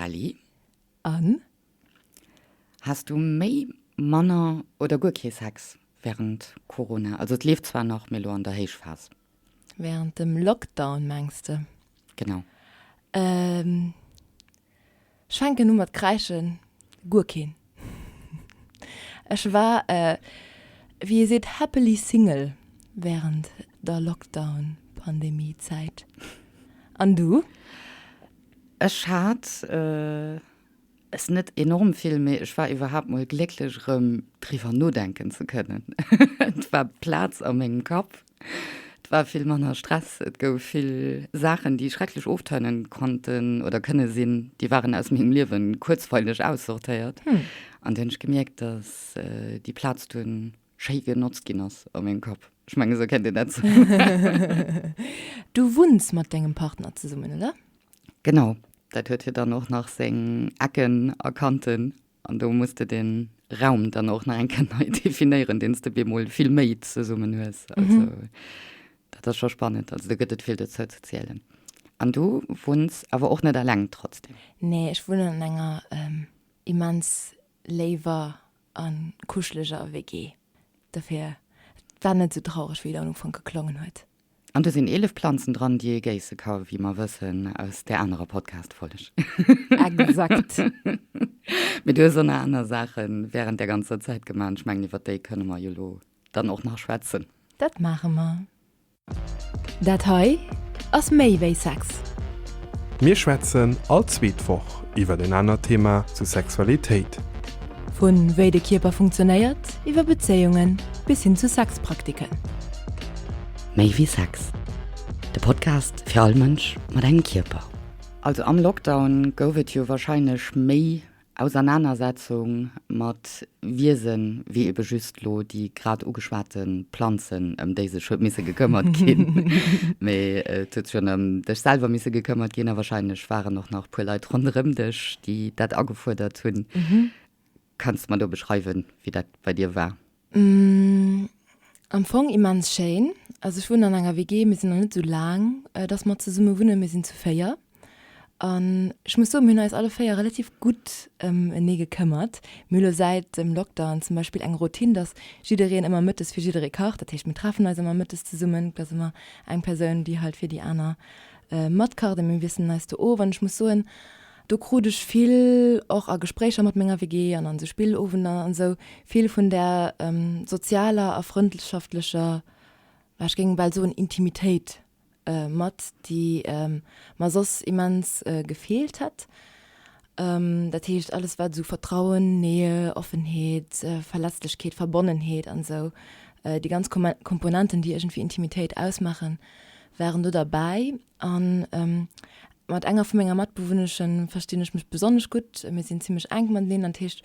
Kelly. An? Has du méi, manner oder guer kee Sex während Corona? Also et leeft zwar nach, mee elo an der Héichphas. Während dem Lockdown mengs de? Genau. Ech fänken u mat kräischen, guer keen. Ech war, wéi ee seet, happily single während der Lockdown-Pandemie-Zäit. An du? Ech hat es net enorm vill, mee ech war iwwerhaapt mol glécklech erëm driwwer nodenken ze kënnen. Et war Plaz a mengem Kapp, et war vill manner Stress, et gouf vill Saachen, déi schrecklech oftörnend konnten oder kënne sinn, déi waren aus mengem Liewen kuerzweileg aussortéiert. An du hunn ech gemierkt, dass déi Plaz dunn schéi genotzt ginn ass a mengem Kapp. Ech mengen, esou kennt een dat soen. Du wunns mat dengem Partner zesummen, oder? Genau, dat huet jo dann och nach seng Ecken a Kanten an do muss de den Raum dann och nach eng Kéier nei definéieren, deen s de bemol vill méi zesummen hues. Also dat ass scho spannend, also do gëtt et vill dozou ze zielen. An du wunns awer och net eleng trotzdem? Nee, ech wunnen an enger immens léiwer a kuscheleger WG. Dofir, et war net esou traureg, wéi et am Ufank geklongen huet. An do sinn 11 Planzen dran, déi ee géisse ka, wéi mer wëssen aus där anerer Podcast-Folg. Exakt. Mee du hues och nach aner Saache wärend där ganzer Zäit gemaach an ech mengen, iwwer déi kënne mer jo elo dann och nach schwätzen. Dat maache mer. Dat hei ass méi wéi Sex. Mir schwätzen all zweet Woch iwwer en anert Thema zu Sexualitéit. Vu wéi de Kierper funktionéiert, iwwer Bezéiungen bis hin zu Sexpraktiken. Méi wéi Sex, de Podcast fir all Mënsch mat engem Kierper. Also am Lockdown gouf et jo warscheinlech méi Ausernanersetzung mat Wiesen, wéi ebe just lo déi grad ugeschwate Planzen, ëm déi sech huet misse gekëmmert ginn. Mee et huet sech jo ëm dech selwer misse gekëmmert ginn a wahrscheinlech waren och nach e puer Leit ronderëm dech, déi dat agefuerdert hunn. Kanns de mer do beschreiwen, wéi dat bei dir war? Am Fong immens schéin. Also ech wunnen an enger WG, mir sinn nach net esou laang, dass mer zesumme wunnen, mir sinn zu 4. An ech muss soen, mir hunn eis alle 4 relativ gutt ëm enee gekëmmert. Mir hu lo säit dem Lockdown zum Beispill eng Routine, dass jiddereen ëmmer mëttes fir jidderee kacht. Dat heescht, mir treffen eis ëmmer mëttes zesummen, et ass ëmmer eng Persoun, déi halt fir déi aner matkacht a mir wiesselen eis do of. An ech muss soen, Do krut ech vill, och a Gespréicher mat menger WG an an esou Spillowender an esou, vill vun där sozialer a frëndschaftlecher, ech géing bal soen Intimitéit mat, déi mer soss immens gefeelt hätt. Dat heescht alles wat esou Vertrauen, Nähe, Offenheet, Verletzlechkeet, Verbonnenheet an esou, déi ganz Komponenten, déi iergendwéi Intimitéit ausmaachen, waren do derbäi. An mat enger vu menger Matbewunneschen verstinn ech mech besonnesch gutt. Mir sinn zimmlech enk mateneen an dat heescht,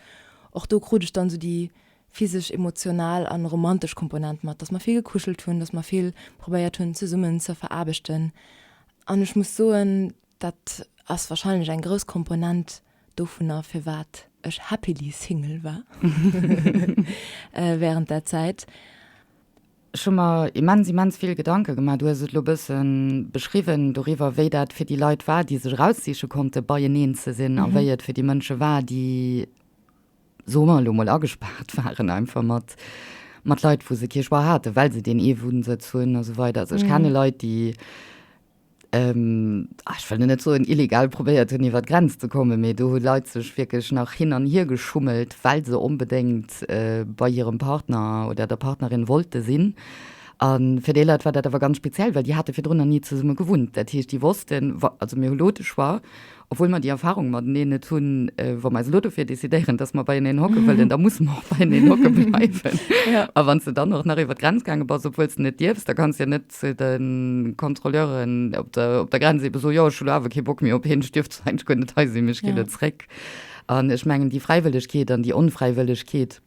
och do krut ech dann esou déi physesch, emotional an romantesch Komponent mat, dass mer vill gekuschelt hunn, dass mer vill probéiert hunn zesummen ze veraarbechten. An ech muss soen, dat ass warscheinlech eng grouss Komponent dovunner, firwat ech happily single war wärend där Zäit. Ech hu mer immens, immens vill Gedanke gemaach. Du hues et elo e bësse beschriwwen doriwwer, wéi dat fir déi Leit war, déi sech eraussiche konnte beieneen ze sinn a wéi et fir déi Mënsche war, déi, soe mer elo mol, agespaart waren einfach mat, mat Leit, wou se kee Choix haten, well se deen ee Wunnsëtz hunn a sou weider. Also ech kenne Leit, déi ech wëll net soen illegal probéiert hunn iwwer d'Grenz ze kommen, mee do hu Leit sech wierklech nach hin an hier geschummelt, well se onbedéngt bei hirem Partner oder der Partnerin wollte sinn. A fir déi Leit war dat awer ganz speziell, well déi hate virdrun nach ni zesumme gewunnt. Dat heescht, déi wossten, also mir hu lo de Choix, Obwuel mer déi Erfahrung mateneen net hunn, wa mer eis elo dofir decidéieren, dass mer beieneen hocke wëllen, da musse mer och beieneen hocke bleiwen. A wann s de dann och nach iwwer d'Grenz gaange bass, obwuel s de net dierfs, da kanns de jo net zu de Kontrolleuren op der, op der Grenz ebe soen, jo, ech hu lo awer kee Bock méi op hien, ech dierf zwar eigentlech guer net hei sinn, mee ech gi lo zréck. An ech mengen, déi Fräiwëllegkeet an déi Onfräiwëllegkeet,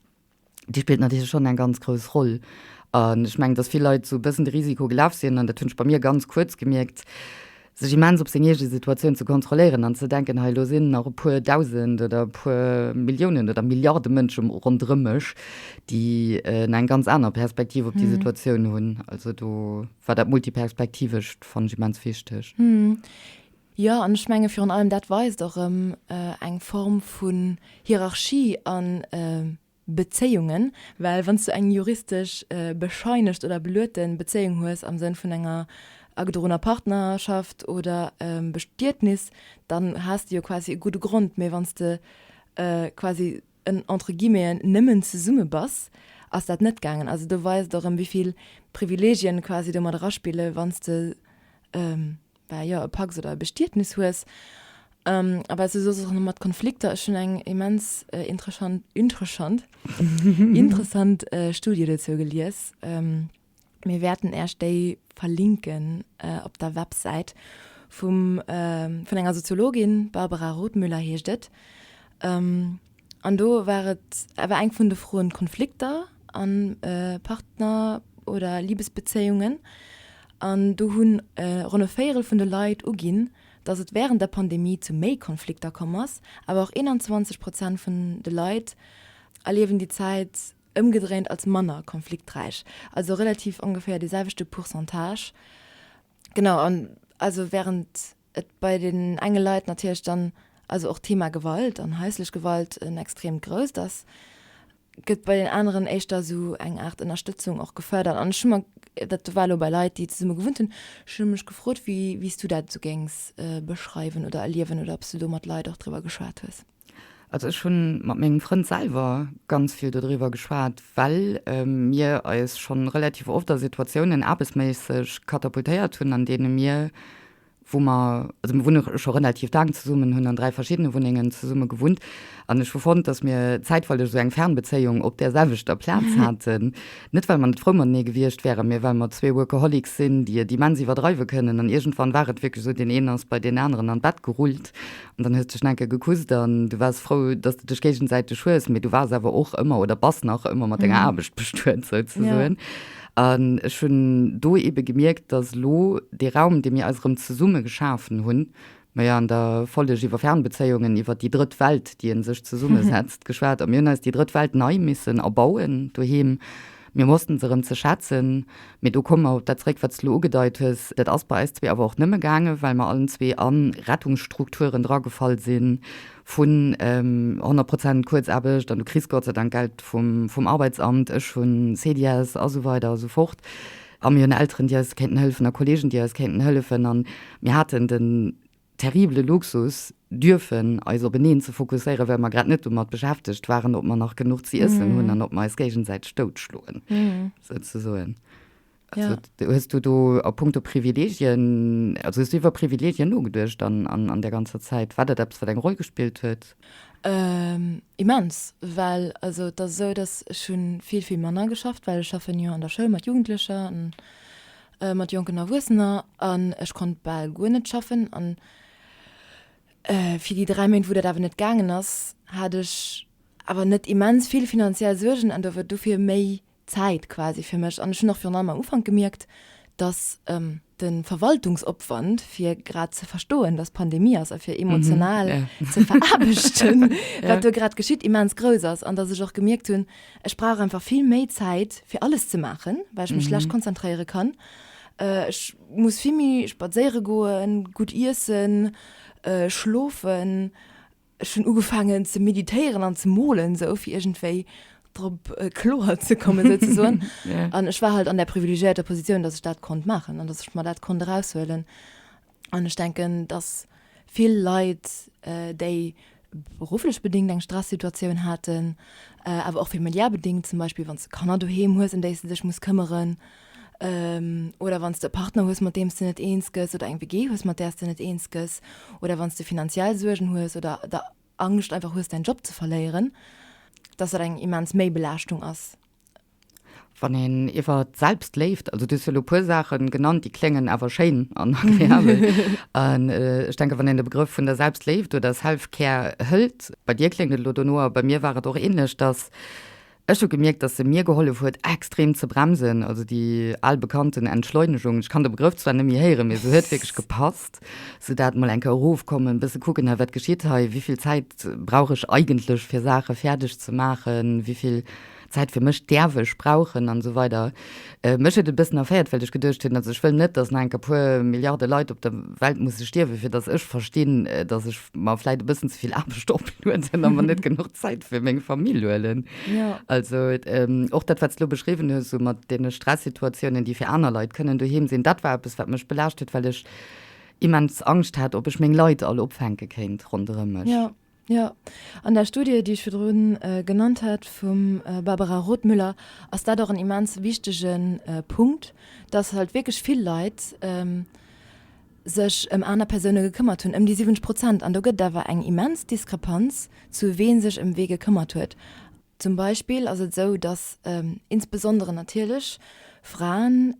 déi spillt natierlech schonn eng ganz grouss Roll. An ech mengen, datt vill Leit esou e bëssen de Risiko gelaf sinn, an dat hunn ech bei mir ganz kuerz gemierkt, sech immens op seng eege Situatioun ze kontrolléieren an ze denken, hei elo sinn nach e puer Dausend oder e puer Milliounen oder Milliarde Mënsche ronderëm mech, déi eng ganz aner Perspektiv op déi Situatioun hunn. Also do war dat Multiperspektivescht, fannen ech immens wichteg. Jo, an ech menge virun allem dat weist och erëm eng Form vun Hierarchie a Bezéiungen, well wann s du eng juristesch bescheinegt oder beluete Bezéiung hues am Sënn vun enger agedroener Partnerschaft oder Bestietnis, dann has de jo quasi e gudde Grond. Mee wann s de quasi en entre guillemeten nëmmen zesumme bass, ass dat net gaangen. Also do weist et och erëm, wéi vill Privilegien quasi do mat eraspille wann s de bah jo, e Pacs oder e Bestietnis hues. A wat s du soss och nach mat Konflikter, ech hunn eng immens interessant, interessant, interessant Studie dozou gelies. Mir wäerten Äech déi verlinken op der Websäit vum, vun enger Soziologin, Barbara Rothmüller heescht et. An do war et awer eng vun de Froen Konflikter a Partner oder Libesbezéiungen. An do hunn ronn e Véierel vun de Leit uginn, datt et wärend der Pandemie zu méi Konflikter komm ass. Awer och 21 Prozent vun de Leit erliewen déi Zäit ëmgedréint als manner konflikträich. Also relativ ongeféier dee selwechte Pourcentage. Genau, an also wärend et bei den enge Leit natierlech dann, also och d'Thema Gewalt an haislech Gewalt en extreemt grousst ass, gëtt bei den aneren éischter esou eng Aart Ënnerstëtzung och gefërdert. An ech hu mer, dat war elo bei Leit, déi zesumme gewunnt hunn, ech hu mech gefrot, wéi wéi s du dat esou géings beschreiwen oder erliewen oder ob s du do mat Leit och driwwer geschwat hues. Also ech hunn mat mengem Frënd selwer ganz vill dodriwwer geschwat, well mir eis schonn relativ oft a Situatiounen aarbechtsméisseg katapultéiert hunn, an deene mir, wou mer, also mir wunne scho relativ laang zesummen, hunn an 3 verschiddene Wunnengen zesumme gewunnt an ech hu fonnt, datt mir zäitweileg esou eng Fernbezéiung op där selwechter Plaz haten. Net well mer net frou matenee gewiescht wären, mee well mer zwee Workaholics sinn, déi et immens iwwerdreiwe kënnen an iergendwann war et wierklech esou, deen een ass bei deen aneren an d'Bett gerullt An dann hues de dech nach eng Kéier gekusst an du waars frou, dass de dech géigesäiteg hues, mee du waars awer och ëmmer oder bass nach ëmmer mat denger Aarbecht bestuet souzesoen. An ech hunn do eebe gemierkt, dass elo dee Raum, dee mir eis erëm zesumme geschafen hunn, mer jo an der Folleg iwwer Fernbezéiungen, iwwer déi drëtt Welt, déi ee sech zesummesetzt, geschwat a mir hunn eis déi drëtt Welt nei missen erbauen doheem. Mir wossten se erëm ze schätzen. Mee do komme mer op dat zréck, wat s de elo ugedeit hues. Dat ass bei eis zwee awer och nëmme gaangen, well mer allen zwee a Rettungsstrukturen dragefall si vun 100 Prozent Kuerzaarbecht an du kriss Gott sei Dank Geld vum, vum Arbeitsamt, ech hunn CDS a sou weider a sou fort. A mir hunn Elteren, déi eis kéinten hëllefen a Kolleegen, déi eis kéinten hëllefen. A mir haten den terribele Luxus, dürfen eis op eneen ze fokusséieren, well mer grad net domat beschäftegt waren, ob mer nach genuch ze iessen hunn an ob mer eis géigesäiteg doutschloen, souzesoen. Also, hues du do a puncto Privilegien, also hues du iwwer Privilegien nogeduecht an, an, an där ganzer Zäit? War dat eppes, wat eng Roll gespillt huet? Immens, well also et ass esou, datt ech hu vill, vill manner geschafft, well ech schaffen jo an der Schoul mat Jugendlecher an mat jonken Erwuessener an ech konnt bal guer net schaffen an fir déi 3 Méint wou dat awer net gaangen ass, hat ech awer net immens vill finanziell Suergen an do dofir méi Zäit quasi fir mech an ech hunn och virun allem am Ufank gemierkt, dass de Verwaltungsopwand fir grad ze verstoen, dass Pandemie ass a fir emotional ze veraarbechten, wat do grad geschitt, immens grouss ass an dass ech och gemierkt hunn, Ech brauch einfach vill méi Zäit fir alles ze maachen, well ech mech schlecht konzentréiere kann. Ech muss vill méi spadséiere goen, gutt iessen, schlofen. Ech hunn ugefaangen ze meditéieren an ze molen, sou fir iergendwéi drop kloer ze kommen, souzesoen. An ech war halt an där privilegiéierter Positioun, dass ech dat konnt maachen an dass ech mer dat konnt eraushuelen. An ech denken, dass vill Leit, déi berufflech bedéngt eng Stressituatioun haten, awer och familiär bedéngt, zum Beispill wann s de Kanner doheem hues, ëm déi s de dech muss këmmeren, oder wann s de e Partner hues, mat deem s de net eens gëss, oder eng WG hues, mat där s de net eens gëss, oder wann s de finanziell Suergen hues oder der Angscht einfach hues, däin Job ze verléieren, dass dat eng immens Méibelaaschtung ass. Wann een iwwer d'Selbstléift, also du hues jo elo e puer Saache genannt, déi kléngen awer schéin an agreabel. An ech denke wann een de Begrëff vun der Selbstléift oder Self-Care hëlt, bei dir kléngt et elo dono a bei mir war et och ähnlech, dass ech hu gemierkt, dass se mir gehollef huet extrem ze bremsen, also déi al bekannten Entschleunegung, ech kann de Begrëff zwar net méi héieren, mee se huet wierklech gepasst, sou dat mol eng Kéier erofkommen, bësse kucken, hei wat geschitt hei, wéi vill Zäit brauch ech eigentlech fir Saache fäerdeg ze maachen, wéi vill. Zäit fir mech däerf ech brauchen an esou weider. Mech huet et e bëssen erféiert, well ech geduecht hunn, also ech wëll net, datt nach enk e puer Milliarde Leit op der Welt musse stierwen, fir datt ech verstinn, datt ech mer vläit e bëssen ze vill Aarbecht oplueden a mer net genuch Zäit fir meng Famill huelen. Also och dat, wat s de elo beschriwwen hues, esou mat deene Stressituatiounen, déi fir aner Leit kënnen doheem sinn, dat war eppes, wat mech belaascht huet, well ech immens Angscht hat, ob ech meng Leit all opfänke kéint ronderëm mech. Jo, jo. An der Studie, déi ech virdru genannt hat vum Barbara Rothmüller, ass dat och en immens wichtege Punkt, dass halt wierklech vill Leit sech ëm aner Persoune gekëmmert hunn, ëm déi 70 Prozent. An do gëtt et awer eng immens Diskrepanz zu wee sech ëm wee gekëmmert huet. Zum Beispill ass et esou, dass insbesondere natierlech Fraen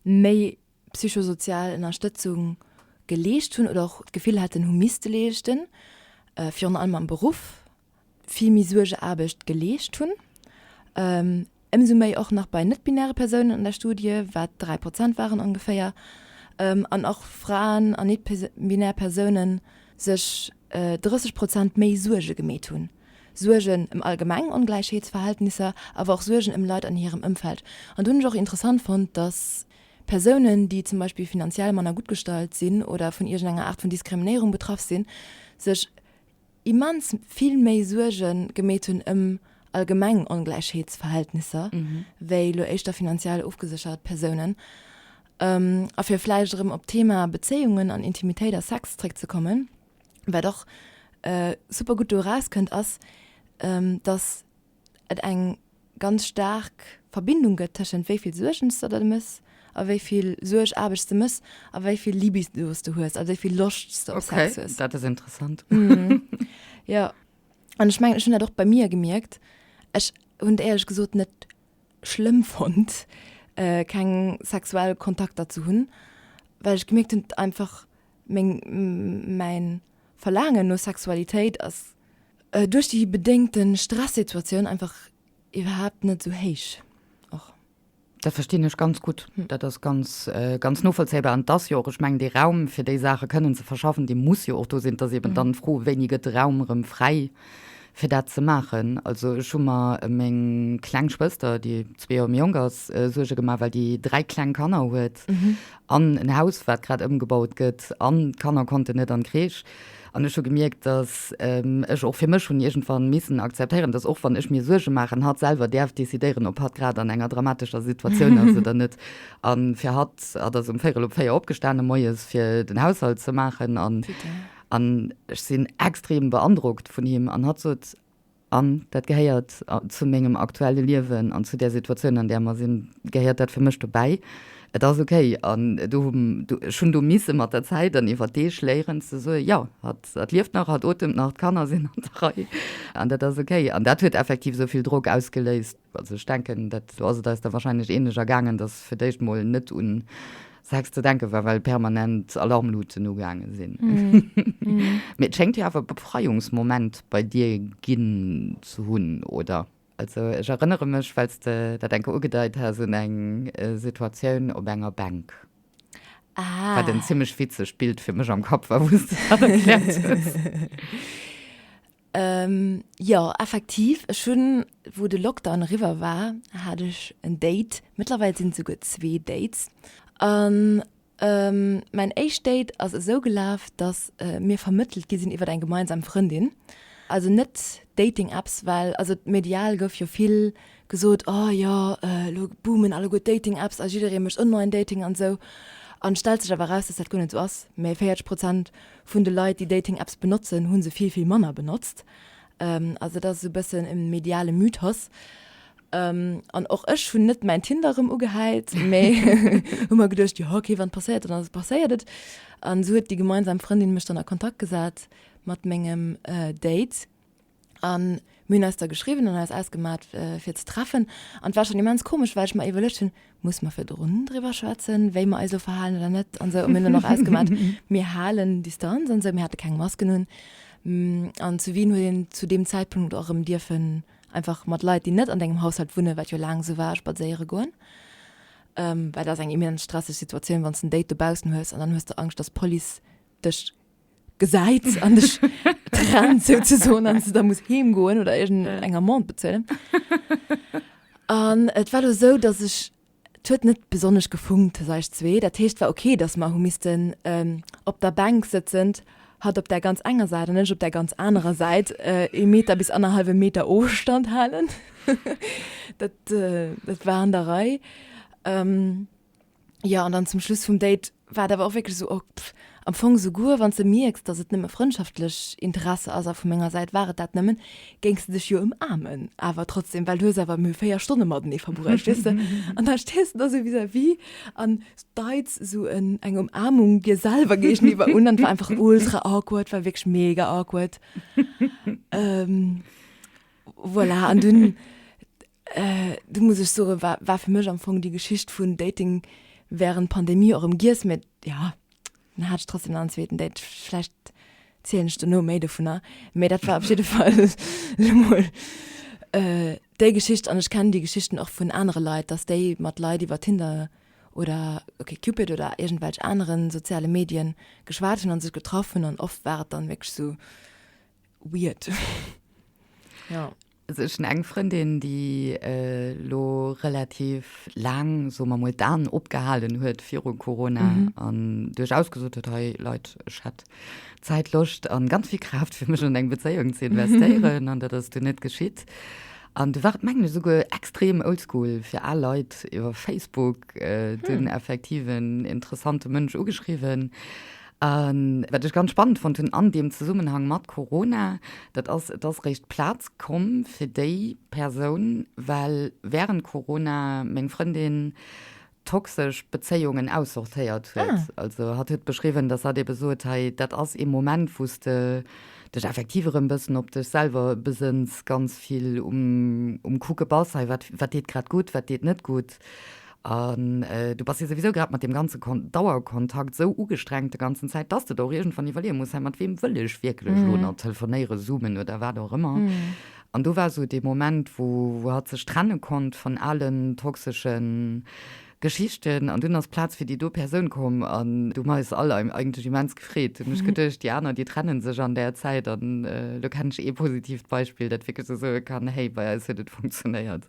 méi psychosozial Ënnerstëtzung geleescht hunn oder och d'Gefill haten, hu misste leeschten, virun allem am Beruff vill méi Suergeaarbecht geleescht hunn, ëmsou méi och nach bei net-binäre Persounen an der Studie, wat 3 Prozent waren ongeféier, an och Fraen an net-binär Persounen sech 30 Prozent méi Suerge gemeet hunn. Suergen ëm allgemeng Ongläichheetsverhältnisser, awer och Suergen ëm Leit an hirem Ëmfeld. An do hunn ech och interessant fonnt, dass Persounen, déi zum Beispill finanziell manner gutt gestallt sinn oder vun iergendenger Aart vun Diskriminéierung betraff sinn, sech immens vill méi Suerge gemeet hunn ëm allgemeng Ongläichheetsverhältnisser wéi elo éischter finanziell ofgeséchert Persounen. A fir vläicht erëm op d'Thema Bezéiungen an Intimitéit a Sex zréckzekommen, Wat och super gutt do erauskënnt, ass, dass et eng ganz staark Verbindung gëtt tëschent wéi vill Suergen s de der mëss a wéi vill Suerg-Aarbecht s de mëss a wéi vill Libido s de hues, also wéi vill Loscht s de op Sex hues. Okay, dat ass interessant. Jo, an ech mengen, ech hunn dat och bei mir gemierkt. Ech hunn et éierlech gesot net schlëmm fonnt, keng sexuell Kontakter ze hunn, well ech gemierkt hunn, einfach Meng, mäin Verlaangen no Sexualitéit ass duerch déi bedéngte Stressituatioun einfach iwwerhaapt net esou héich och. Dat verstinn ech ganz gutt. Dat ass ganz, ganz novollzéibar. An et ass jo och, ech mengen, dee Raum, fir déi Saache kënnen ze verschaffen, dee muss jo och do sinn. Et ass eben dann d'Fro, wéini gëtt de Raum erëm fräi, fir dat ze maachen. Also ech hu mer ëm meng kleng Schwëster, déi zwee Joer méi jonk ass, Suerge gemaach, well déi dräi kleng Kanner huet. An en Haus, wat grad ëmgebaut gëtt, an d'Kanner konnten net an d'Crèche. An ech hu gemierkt, datt ech och fir mech hunn iergendwann missen akzeptéieren, datt och wann ech mir Suerge maachen, hatt selwer däerf decidéieren, ob hatt grad an enger dramatescher Situatioun ass oder net. A fir hatt, hatt ass um véierel op 4 opgestane moies, fir den Haushalt ze maachen. An, an ech sinn extrem beandrockt vun him. An hatt sot, An dat gehéiert zu mengem aktuelle Liewen an zu där Situatioun, an där mer sinn, gehéiert dat fir mech dobäi. Et ass okay. An do hu, ech hunn do misse mat der Zäit an iwwer Deeg léieren ze soen, jo, hatt, hatt lieft nach, hatt otemt nach, d'Kanner sinn an der Rei an dat ass okay. An dat huet effektiv esou vill Drock ausgeléist. Also ech denken, dat, do ass et eis da wahrscheinlech ähnlech ergaangen, dass fir d'éischt mol net un Sex ze denke war, well permanent Alarmluten ugaange sinn. Mee et schéngt jo awer e Befreiungsmoment bei dir ginn ze hunn, oder? Also ech erënnere mech, well s de dat eng Kéier ugedeit has, un eng Situatioun op enger Bänk. Ah. Wat en zimmlech witzegt Bild fir mech am Kapp war, wou s de dat erkläert hues. Jo, effektiv. Ech hunn, wou de Lockdown eriwwer war, hat ech en Date. Mëttlerweil sinn et souguer zwee Dates. An mäin éischt Date ass esou gelaf, datt mir vermëttelt gi sinn iwwer eng gemeinsam Frëndin. Also net Dating-Apps, well also medial gouf jo vill gesot, oh jo, elo boomen alleguer d'Dating-Apps a jidderee mécht Online-Dating an esou. An et stellt sech awer eraus, datt dat guer net esou ass, mä 40 Prozent vun de Leit, déi Dating-Apps benotzen, hu se vill, vill manner benotzt. Also dat ass esou e bëssen e mediale Mythos. An och ech hunn net mäin Tinder erëm ugehäit, mä hu mer geduecht, jo okay, wann et passéiert, dann ass et passéiert et. An esou huet déi gemeinsam Frëndin mech dann a Kontakt gesat mat mengem Date. An mir hunn eis da geschriwwen an eis ausgemat fir ze treffen. An et war schonn immens komesch, well ech mer iwwerluecht hunn, Muss mer virdrun driwwer schwätzen, wéi mer eis elo verhalen oder net an esou. A mir hunn dann och ausgemat, mir halen Distanz an esou. Mir hate keng Masken un. An zu Wien huet een zu deem Zäitpunkt och erëm dierfen einfach mat Leit, déi net an dengem Haushalt wunnen, wat jo laang esou war, spadséiere goen. Well dat ass eng immens stresseg Situatioun, wann s de en Date dobaussen hues an dann hues de Angscht, dass d'Police dech gesäit an dech. trennt souzesoen an s de da muss heem goen oder iergend eng Amende bezuelen. An et war lo sou, dass ech, et huet net besonnesch gefunkt tëscht eis zwee. Dat heescht, et war ok, dass mer hu missten op der Bänk sëtzend, hatt op där ganz enger Säit an ech op där ganz anerer Säit, ee Meter bis annerhallwe Meter Ofstand halen. Dat, dat war an der Rei. Jo, an dann zum Schluss vum Date war et awer och wierklech esou, oh, pff, am Fong souguer wann s de mierks, dass et nëmme frëndschaftlech Interesse ass, a vu menger Säit war et dat nëmmen, géings de dech jo ëmaarmen, awer trotzdem, well du hues awer, mir hu 4 Stonne matenee verbruecht, weess de. An da stees de da sou vis-à-vis an deits esou en, eng Umarmung dir selwer géigeniwwer un an et war einfach ultra awkward, war wierklech mega awkward. Voilà, an dunn Du muss ech soen, war, war fir mech am Fong déi Geschicht vun Dating während Pandemie och erëm giess, mä ja, dann hat ech trotzdem nach en zweeten Date. Vläicht zielen ech dono méi dovunner, mä dat war op jidde Fall elo mol déi Geschicht. An ech kennen déi Geschichten och vun anere Leit, dass déi mat Leit iwwer Tinder oder OkCupid oder iergendwelch anere soziale Medien geschwat hunn a sech getraff hunn an oft war et dann wierklech sou weird. Jo. Also ech hunn eng Frëndin, déi elo relativ laang, soe mer mol, d'Aen opgehalen huet viru Corona an duerchaus gesot huet, hei Leit, ech hätt Zäit, Loscht an ganz vill Kraaft fir mech an eng Bezéiung ze investéieren an dat ass dunn net geschitt. An du war et mengen ech esouguer extrem oldschool fir al Leit iwwer Facebook dunn effektiv en interessante Mënsch ugeschriwwen. A wat ech ganz spannend fonnt hunn an deem Zesummenhang mat Corona, dat ass, et ass réischt Plaz komm fir déi Persoun, well während Corona meng Frëndin toxesch Bezéiungen aussortéiert huet. Also hatt huet beschriwwen, dass hatt ebe sot, hei dat ass ee Moment, wou s de dech effektiv erëm bëssen op dech selwer besënns, ganz vill um um Kucke bass, hei wat wat deet grad gutt, wat deet net gutt. An du bass jo souwisou grad mat deem ganze Dauerkontakt esou ugestrengt de ganzen Zäit, dass de der och iergendwann iwwerleeë muss, hei mat weem wëll ech wierklech elo nach telefonéieren, zoomen oder wat och ëmmer. An do war esou dee Moment, wou wou hatt sech trenne konnt vun alen toxesche Geschichten an dunn ass Plaz fir déi do Persoun komm an du hu mer eis all eigentlech immens gefreet. Hunn ech geduecht, déi aner, déi trennen sech an där Zäit an elo kennen ech ee positiivt Beispill, dat wierklech esou soe kann, hey, bei eis huet et funktionéiert.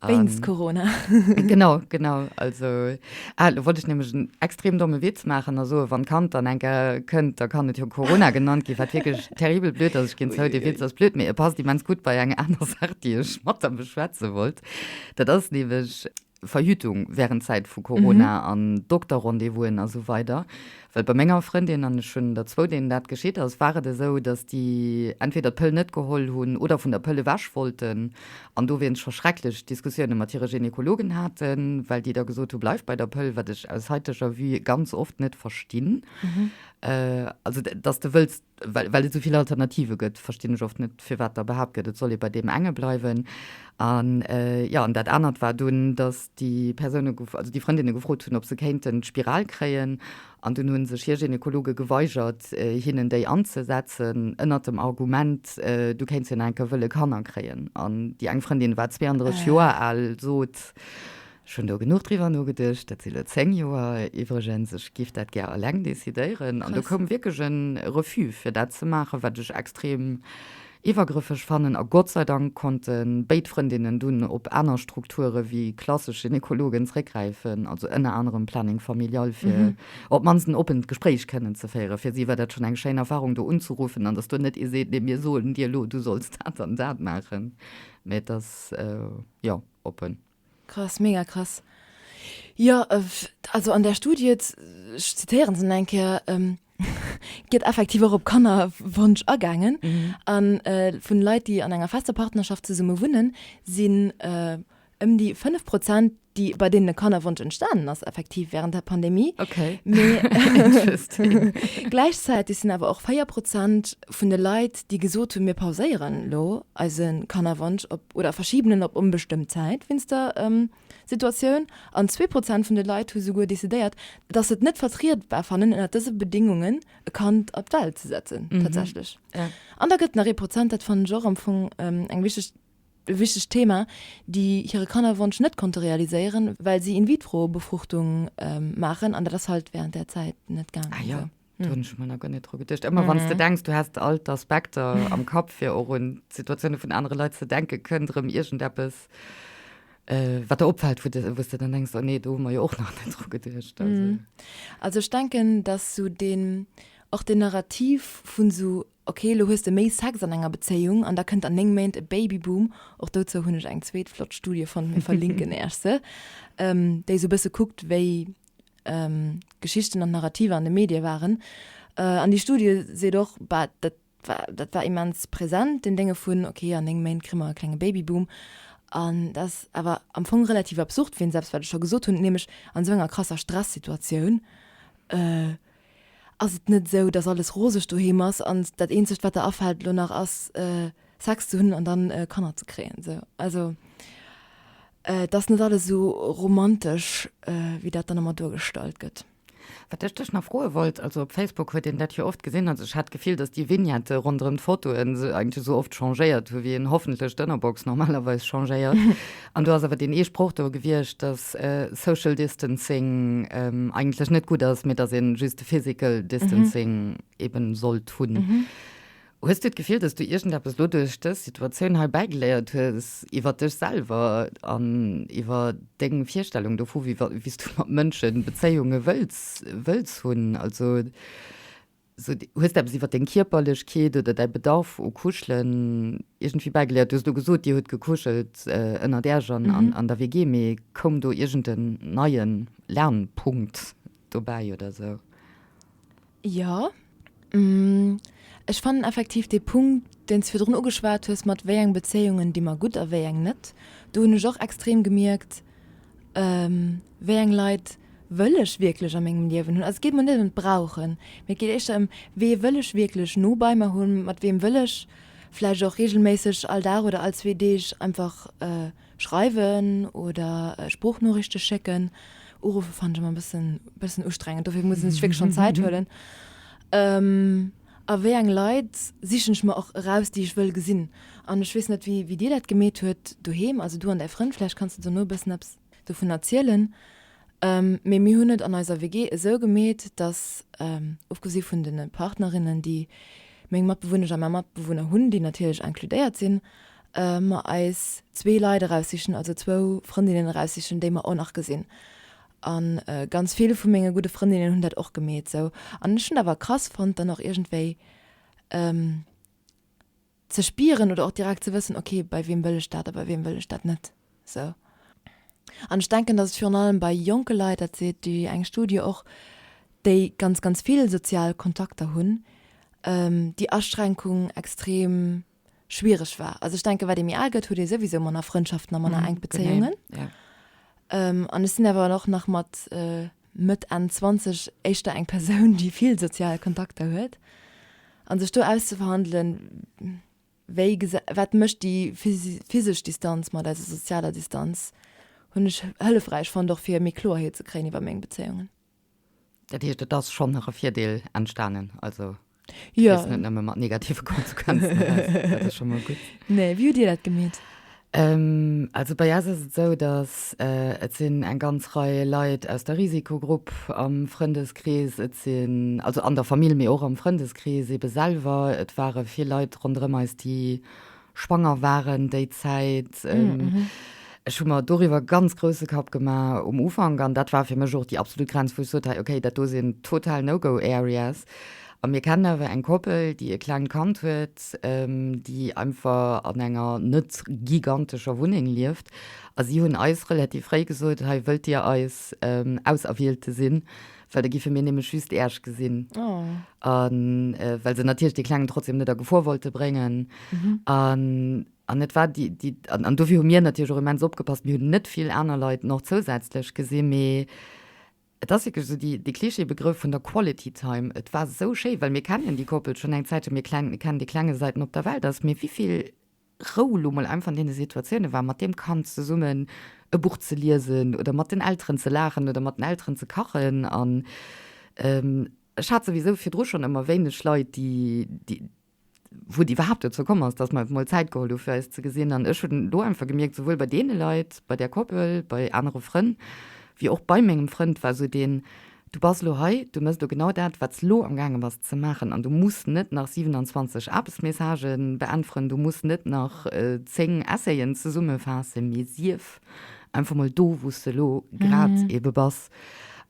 Wéinst Corona. Genau, genau. Also, ah, lo wollt ech nämlech en extrem domme Witz maachen a soen, wann d'Kand dann eng Kéier kënnt, da kann et jo Corona genannt ginn, wat wierklech terribel blöd ass. Ech ginn zou, dee Witz ass blöd, mee e passt immens gutt bei eng aner Saach, déi ech mat der beschwätze wollt. Dat ass nämlech Verhütung während Zäit vu Corona an Dokterrendez-vousen a sou weider. Well bei menger Frëndin, an ech hunn der zwou, deenen dat geschitt ass, war et esou, datt déi entweder d'Pëll net geholl hunn oder vun der Pëll ewech wollten an dowéinst scho schrecklech Diskussioune mat hire Gynekologen haten, well déi da gesot hu bleif bei der Pëll, wat ech aus haiteger Vue ganz oft net verstinn. Also datt s de wëlls Well, well et esou vill Alternative gëtt, verstinn ech oft net, firwat da behaapt gëtt, et soll ee bei deem enge bleiwen. An, jo, an dat anert war dunn, datt déi Persoune, also déi Frëndinne gefrot hunn, ob se kéinten d'Spiral kréien. An dunn hu sech hir Gynekologe geweigert, hinnen déi anzesetzen, ënnert dem Argument, du kéints jo nach eng Kéier wëlle Kanner kréien. An déi eng Frëndin war 32 Joer al, sot, Ech hunn do genuch driwwer nogeduecht, dat si lo 10 Joer iwwregens, ech giff dat gär alleng decidéieren. An do koum wierklech e Refus fir dat ze maachen, wat ech extrem iwwergrëffeg fannen. A Gott sei Dank konnte béid Frëndinnen dunn op aner Strukture wéi klassesch Gynekologen zréckgräifen, also ënner anerem Planning Familial, fir op d'mannst en oppent Gespréich kënnen ze féieren. Fir si war dat schonn eng schéin Erfarung, do unzeruffen an datt do net ee seet, nee mir soen dir elo, du solls dat an dat maachen, mä et ass, jo, oppen. Krass, mega krass. Jo, also an där Studie, ech zitéieren se nach eng Kéier, gëtt effektiv och op Kannerwonsch agaangen. A vun Leit, déi an enger fester Partnerschaft zesumme wunnen, sinn ëm déi 5 Prozent, déi, bei deenen e Kannerwonsch entstanen ass effektiv wärend der Pandemie. Okay. Mee gläichzäiteg sinn awer och 4 Prozent vun de Leit, déi gesot hunn, mir pauséieren elo eise Kannerwonsch op oder verschiben en op onbestëmmt Zäit wéinst der Situatioun. An 2 Prozent vun de Leit hu souguer decidéiert, datt se et net vertrietbar fannen, ënner dëse Bedéngungen e Kand op d'Welt ze setzen, tatsächlech. An da gëtt nach ee Prozent, dat fannen ech och am Fong eng wichteg, e wichtegt Thema, déi hire Kannerwonsch net konnte realiséieren, well si In-vitro-Befruchtung maachen an dat ass halt wärend där Zäit net gaangen. Ah jo. Do hunn ech mer nach guer net dru geduecht. Ëmmer wann s de denks, du häss all d'Aspekter am Kapp, fir och un d'Situatioune vun anere Leit ze denken, kënnt erëm iergendeppes, wat der opfält, wou de, wou s de dann denks, oh nee, do hu mer jo och nach net dru geduecht. Also. Also ech denken, dass sou deen, och deen Narrativ vun sou, ok, elo hues de méi Sex an enger Bezéiung an da kënnt an 9 Méint e Babyboom, och dozou hunn ech eng zweet flott Studie fonnt, mir verlinken Äech se, déi sou e bësse kuckt, wéi d'Geschichten an d'Narrativer an de Medie waren. An déi Studie seet och, bah, dat war, dat war immens present, deen Dénge vun, ok, an 9 Méint kréie mer e klenge Babyboom. An dat ass awer am Fong relativ absurd, wéinst eppes, wat ech scho gesot hunn, nämlech an esou enger krasser Stressituatioun ass et net esou, dass alles roseg doheem ass an dat eenzegt, wat der afält elo nach ass, Sex ze hunn an dann Kanner ze kréien. Esou. Also et ass net alles esou romantesch, wéi dat dann ëmmer duergestallt gëtt. Wat ech dech nach froe wollt, also op Facebook huet een dat jo oft gesinn, also ech hat d'Gefill, datt déi Vignette ronderëm d'Fotoen se eigentlech esou oft changéiert hu wéi een hoffentlech d'Ënnerbox normalerweis changéiert. An do ass awer deen ee Sproch do gewiescht, datt Social Distancing eigentlech net gutt ass, mee datt een just de Physical Distancing eben sollt hunn. Hues du d'Gefill, datt du iergendeppes lo duerch dës Situatioun hei bäigeléiert hues iwwer dech selwer an iwwer deng Virstellung dovu, wéi wéi s du mat Mënsche Bezéiunge wëlls wëlls hunn? Also sou hues de eppes iwwer deng Kierperlechkeet oder däi Bedarf u Kuschelen iergendwéi bäigeléiert? Du hues elo gesot, dir hutt gekuschelt ënnert Äerch an an der WG, mee koum do iergend en neie Lernpunkt dobäi oder sou? Jo, ech fannen effektiv dee Punkt, deen s de virdrun ugeschwat hues, mat wéi eng Bezéiungen di mer gutt a wéi eng net, do hunn ech och extrem gemierkt, wéi eng Leit wëll ech wierklech a mengem Liewen hunn. Also et geet mer net ëm d'Brauchen, mee et geet éischter ëm, wee wëll ech wierklech no bei mer hunn, mat weem wëll ech vläicht och reegelméisseg all Dag oder all zwee Deeg einfach Schreiwen oder Sproochnoriichte schécken. Uruffe fannen ech ëmmer e bëssen, bëssen ustrengend, dofir muss een sech wierklech schonn Zäit huelen. A wéi eng Leit sichen ech mer och eraus, déi ech wëll gesinn. An ech weess net, wéi, wéi dir dat gemeet huet doheem, also du an däi Frënd, vläicht kanns de dono e bëssen eppes dovun erzielen. Mee mir hunn et an eiser WG esou gemeet, dass, ofgesi vun de Partnerinnen, déi meng Matbewunnesch a mäi Matbewunner hunn, déi natierlech inkludéiert sinn, mer eis zwee Leit eraussichen, also zwou Frëndinnen eraussichen, déi mer och nach gesinn. A ganz vill vu menge gudde Frëndinnen hunn dat och gemeet esou. An ech hunn et awer krass fonnt, dann och iergendwéi ze spieren oder och direkt ze wëssen, okay, bei weem wëll ech dat a bei weem wëll ech dat net esou. An ech denken, datt et virun allem bei jonke Leit, dat seet déi eng Studie och, déi ganz, ganz vill sozial Kontakter hunn, déi Aschränkung extrem schwiereg war. Also ech denken, wat ee méi al gëtt, huet ee souwisou manner Frëndschaften a manner enk Bezéiungen. An ech sinn awer och nach mat Mëtt, Enn 20 éischter eng Persoun, déi vill sozial Kontakter huet. A sech do auszeverhandelen, wéi, wat mécht déi physesch Distanz mat eiser sozialer Distanz, hunn ech hëllefräich fonnt, och fir méi Kloerheet ze kréien iwwer meng Bezéiungen. Dat heescht, et ass schonn nach e Virdeel entstanen, also du gees net nëmme mat negative Konsequenzen eraus. Dat ass scho mol gutt. Nee, wéi hutt Dir dat gemeet? Also bei eis ass et esou, datt et sinn eng ganz Rei Leit aus der Risikogrupp am Frëndeskrees, et sinn, also an der Famill, mee och am Frëndeskrees eebe selwer, et ware vill Leit ronderëm eis, déi schwanger waren déi Zäit. Ech hu mer doriwwer ganz grousse Kapp gemaach um Ufank an dat war fir mech och déi absolut Grenz, wou ech sot, hei okay, dat do sinn total No-Go-Areas. A mir kennen awer eng Koppel, déi e klengt Kand huet, déi einfach an enger net gigantescher Wunneng lieft a si hunn eis relativ fréi gesot, hei wëllt Dir eis Auserwielte sinn? Well da giffe mir nämlech just Äerch gesinn. Oh. An äh, well se natierlech dee Klengen trotzdem net a Gefor wollte bréngen. Mhm. An, an et war déi, déi, an, an dofir hu mir natierlech och immens opgepasst. Mir hunn net vill aner Leit noch zousätzlech gesinn, mee et ass wierklech esou déi, dee Klischeebegrëff vun der Quality Time. Et war esou schéi, well mir kennen déi Koppel schonn eng Zäitche, mir klen, kennen dee Klenge säit en op der Welt ass, mee wéivill Rou lo mol einfach an deene Situatioune war, mat deem Kand zesummen e Buch ze liesen oder mat den Elteren ze laachen oder mat den Elteren ze kachen. An ech hat souwisou virdru schonn ëmmer wéineg Leit, déi, déi, wou et iwwerhaapt dozou komm ass, datt mer mol Zäit geholl hu fir eis ze gesinn. An ech hunn do einfach gemierkt, souwuel bei deene Leit, bei där Koppel, bei anere Frënn, wéi och bei mengem Frënd war esou deen. Du bass elo hei, du méchs elo genau dat, wat s elo amgaange bass ze maachen an du muss net nach 27 Aarbechtsmessagë beäntweren, du muss net nach 10 Essayen zesummefaassen, mee sief einfach mol do, wou s de elo grad ebe bass.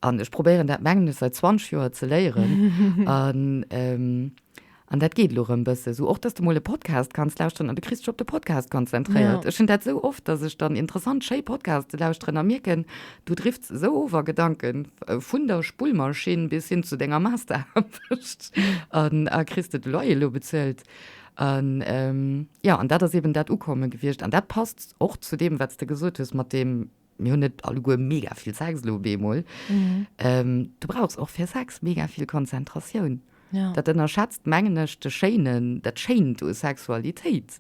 An ech probéieren dat, mengen ech, säit 20 Joer ze léieren. An An dat geet elo erëm bësse sou. Och dass de mol e Podcast kanns lauschteren an du kriss dech op de Podcast konzentréiert. Ech hunn dat sou oft, dass ech dann interessant, schéi Podcaste lauschteren a mierken, du drifts esou of a Gedanken, vun der Spullmaschinn bis hin zu denger Masteraarbecht an a kriss de de Loyer elo bezuelt. An jo, an dat ass eben dat Ukomme gewiescht. An dat passt och zu deem, wat s de gesot hues mat deem, mir hunn net alleguer mega vill Sex elo op eemol. Du brauchs och fir Sex mega vill Konzentratioun. Ja. Dat ënnerschätzt, mengen ech, de Schéinen, dat Schéint u Sexualitéit.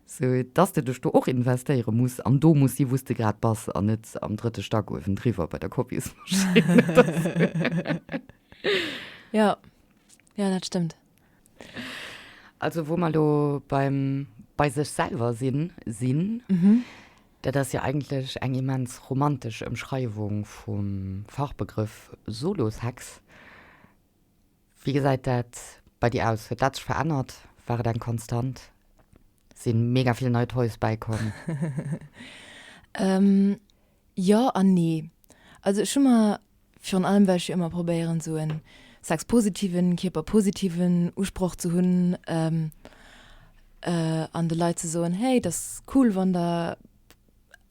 Sou dass de dech do och investéiere muss an do muss si wou s de grad bass an net am drëtte Stack uewendriwwer bei der Kopiesmaschinn oder sou. Ja, ja, dat stëmmt. Also wou mer elo beim bei sech selwer sinn sinn, dat ass jo eigentlech eng immens romantesch Ëmschreiwung vum Fachbegrëff Solo-Sex. Wéi gesäit dat bei dir aus? Huet dat sech verännert? War et eng Konstant? Sinn mega vill nei Toys bäikomm? Jo an nee. Also ech hu mer, virun allem well ech jo ëmmer probéieren esou en sexpositiven, kierperpositiven Usproch ze hunn an de Leit ze soen, hey, et ass cool wann der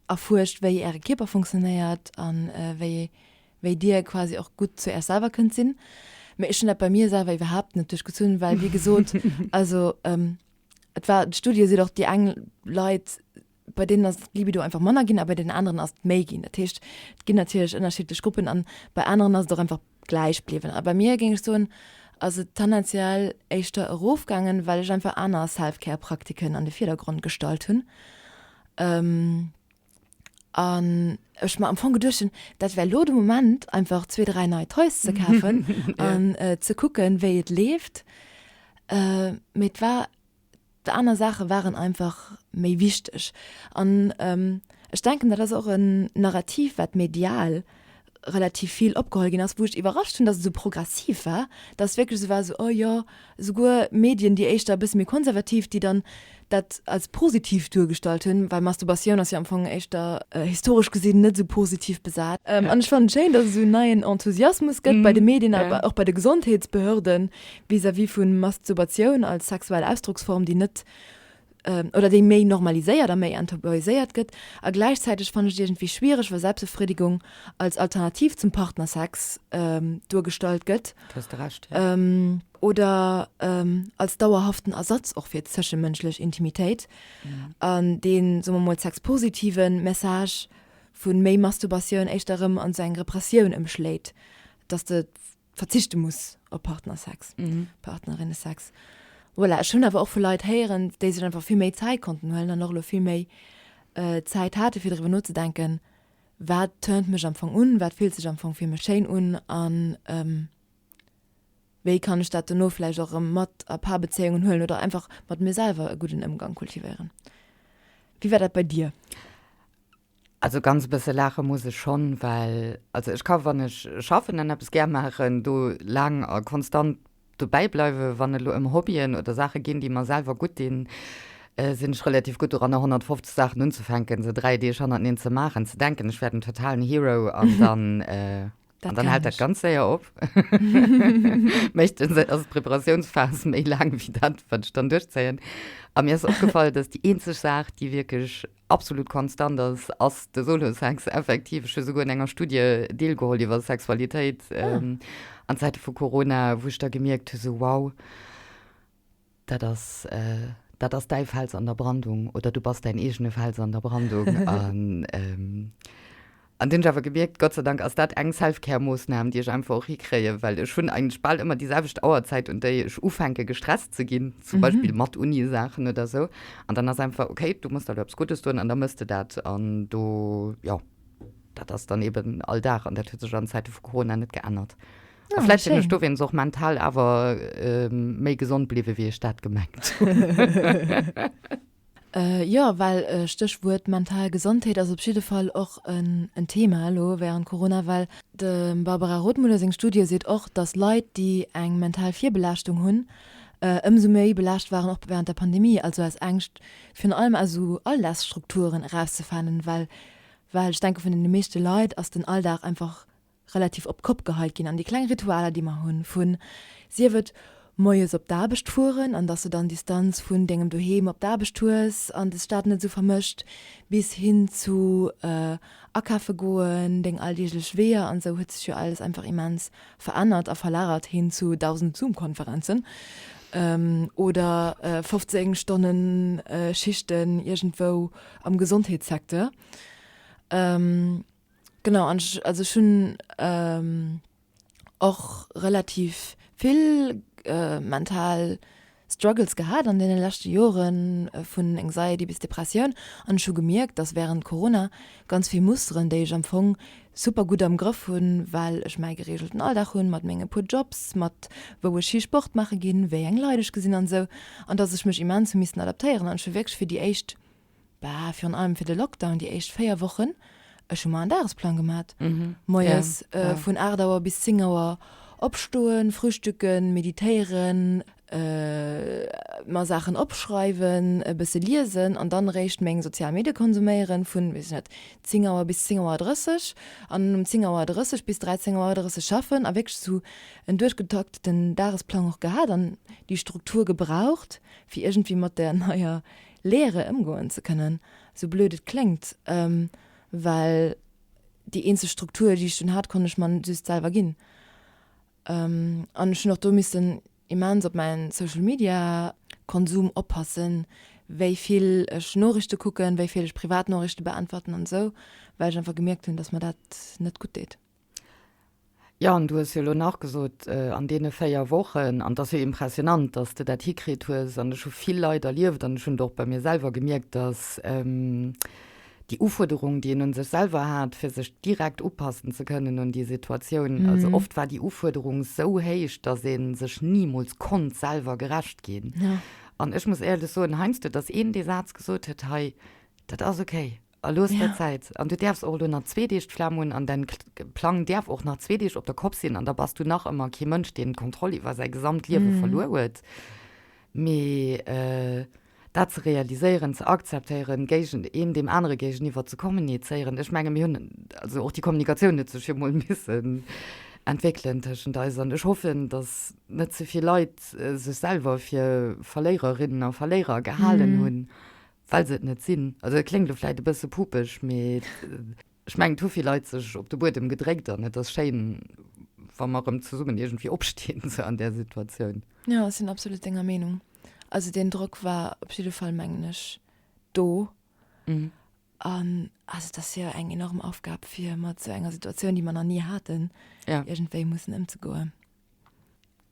erfuerscht wéi äre Kierper funktionéiert an wéi wéi dir quasi och gutt zu Äech selwer kënnt sinn. Mee ech hunn dat bei mir selwer iwwerhaapt net duerchgezunn, well wéi gesot, also et war, d'Studie seet och, déi eng Leit, bei deenen ass d'Libido einfach manner ginn a bei deenen aneren ass et méi ginn. Dat heescht, et ginn natierlech ënnerschiddlech Gruppen an bei aneren ass et och einfach gläich bliwwen. A bei mir, géing ech soen, ass et tendenziell éischter erofgaangen, well ech einfach aner Self-Care-Praktiken an de Virdergrond gestallt hunn. An ech mer am Fong geduecht hunn, dat wär elo de Moment, einfach zwee, dräi nei Toys ze kafen an ze kucken, wéi et leeft. Mee et war, aner Saache waren einfach méi wichteg. An ech denken, dat ass och en Narrativ, wat medial relativ vill opgeholl ginn ass, wou ech iwwerrascht hunn, datt et esou progressiv war, datt et wierklech esou war, esou, oh jo, esouguer Medien, déi éischter e bësse méi konservativ, déi dann dat als positiv duergestallt hunn, well Masturbatioun ass jo am Fong éischter historesch gesinn net esou positiv besat. An ech fannen et schéin, datt et esou en neien Enthusiasmus gëtt bei de Medien a och bei de Gesondheetsbehörden vis-à-vis vu Masturbatioun als sexuell Ausdrocksform, déi net oder déi méi normaliséiert a méi enttabuiséiert gëtt. A gläichzäiteg fannen ech et iergendwéi schwiereg, wa Selbstbefriedigung als Alternativ zum Partnersex duergestallt gëtt. Do hues de Recht, jo. Oder als dauerhaften Ersatz och fir zëschemënschlech Intimitéit. An deen, soe mer mol, sexpositive Message vu méi Masturbatioun éischter erëm an esou eng Repressioun ëmschléit, dass de verzichte muss op Partnersex, Partnerinnesex. Voilà, ech hunn awer och vu Leit héieren, déi sech einfach vill méi Zäit konnten huelen an och elo vill méi Zäit hate fir driwwer nozedenken, wat turnt mech am Fong un, wat fillt sech am Fong fir mech schéin un an wéi kann ech dat dono vläicht och erëm mat a Paarbezéiungen huelen oder einfach mat mir selwer e gudden Ëmgang kultivéieren. Wéi war dat bei dir? Also ganz e bësse laache muss ech schonn, well also ech ka wann ech schaffen an eppes gär maachen, do laang a konstant dobäi bleiwen. Wann et elo ëm Hobbyen oder Saache ginn, déi mer selwer gutt dinn, sinn ech relativ gutt doranner 150 Saachen unzefänken, se 3 Deeg hannerteneen ze maachen, ze denken ech wär den totalen Hero an dann An dann hält dat ganz séier op. Meeschtens ass d'Preparatiounsphas méi laang wéi dat, wat ech dann duerchzéien. A mir ass opgefall, dass déi eenzeg Saach, déi wierklech absolut konstant ass, ass de Solo-Sex effektiv. Ech hu souguer un enger Studie deelgeholl iwwer Sexualitéit an Zäite vu Corona, wou ech da gemierkt hu sou, wow, Dat ass, dat ass däi Fels an der Brandung oder du bass däin eegene Fels an der Brandung. An, an dunn hunn ech awer gemierkt, Gott sei Dank ass dat eng Self-Care-Moossnam, déi ech einfach och hikréien, well ech hunn eigentlech bal ëmmer déi selwecht Auerzäit, un déi ech ufänke gestresst ze ginn, zum Beispill mat Uni-Saachen oder sou. An dann ass einfach, okay, du muss der elo eppes Guddes doen an da mëss de dat. An do, jo, dat ass dann eben all Dag an dat huet sech an Zäite vu Corona net geännert. A vläicht sinn ech dowéinst och mental awer méi gesond bliwwen, wéi ech dat gemengt hunn. Jo, well Stéchwuert mental Gesondheet ass op jidde Fall och en Thema elo wärend Corona, well dem Barbara Rothmuller seng Studie seet och, datt Leit, déi eng mental Virbelaaschtung hunn, ëmsou méi belaascht waren och wärend der Pandemie, also aus Ängscht virun allem aus esou Alldagsstrukturen erauszefanen, well well ech denke vun deene meeschte Leit ass den Alldag einfach relativ op d'Kopp geheit ginn an déi kleng Ritualer, déi mer hunn, vun, sief et moies op d'Aarbecht fueren an dass de dann Distanz vun dengem Doheem op d'Aarbecht hues an de Staat net esou vermëscht, bis hin zu akafe goen, deng alldeeglech Weeër an esou, huet sech jo alles einfach immens verännert a verlagert hin zu 1.000 Zoom-Konferenzen oder 15 Stonnen Schichten iergendwou am Gesondheetssecteur. Genau, an ech, also ech hunn och relativ vill mental Struggles gehat an deene leschte Joren, vun Anxiety bis Depressioun. An ech hu gemierkt, dass wärend Corona ganz vill Musteren, déi ech am Fong super gutt am Grëff hunn, well ech mäi gereegelten Alldag hunn, mat menge puer Jobs, mat wou ech hi Sport maache ginn, wéi eng Leit ech gesinn an esou, an dass ech mech immens hu missen adaptéieren. An ech hu wierklech fir déi éischt Bah, virun allem fir de Lockdown, déi éischt 4 Wochen, ech hu mer en Dagesplang gemat. Moies vun 8 Auer bis 10 Auer opstoen, frühstücken, meditéieren, mer Saachen opschreiwen, e bësse liesen an dann eréischt meng sozial Medie konsuméieren vun, weess ech net, 10 Auer bis 10 Auer 30 an um 10 Auer 30 bis 13 Auer 30 schaffen a wierklech esou en duerchgetakteten Dagesplang och gehat an déi Struktur gebraucht, fir iergendwéi mat där neier Leere ëmgoen ze kënnen, sou blöd et kléngt, well déi eenzeg Struktur, déi ech dunn hat, konnt ech mer just selwer ginn. An ech hunn och do missen immens op mäin Social Media Konsum oppassen, wéi vill ech Noriichte kucken, wéi vill ech privat Noriichte beäntwerten an esou, well ech einfach gemierkt hunn, dass mer dat net gutt deet. Jo, an du hues jo elo nach gesot, an deene 4 Wochen, an et ass jo impressionant, dass de dat hikritt hues, an ech hu vill Leit erlieft an ech hunn et och bei mir selwer gemierkt, dass déi Ufuerderung, déi een un sech selwer hat, fir sech direkt upassen ze kënnen un déi Situatioun, also oft war déi Ufuerderung esou héich, dass ee sech nimools konnt selwer gerecht ginn. An ech muss éierlech soen, heiansdo, dass een dee Saz gesot huet, hei, dat ass okay, A looss der Zäit. An du däerfs och elo nach zwee Deeg d'Flam hunn an däin Plang däerf och nach zwee Deeg op der Kopp sinn an da bass du nach ëmmer kee Mënsch, deen d'Kontroll iwwer säi gesamt Liewe verluer huet. Mee dat ze realiséieren, ze akzeptéieren, géigen een deem anere géigeniwwer ze kommunizéieren, ech menge mir hunn, also och déi Kommunikatioun huet sech jo mol missen entwéckelen tëschent eis an ech hoffen, datt net ze vill Leit sech selwer fir Verléiererinnen a Verléierer gehalen hunn, Well se et net sinn. Also et kléngt elo vläit e bësse pupeg, mee ech mengen, et hu vill Leit sech op de Buedem gedréckt an et ass schéin, wa mer erëm zesummen iergendwéi opstinn, sou an där Situatioun. Jo, ech sinn absolut denger Meenung. Also deen Drock war op jidde Fall, mengen ech, do. An also et ass jo eng enorm Aufgab, fir mat esou enger Situatioun, déi mer nach ni haten, iergendwéi mussen ëmzegoen.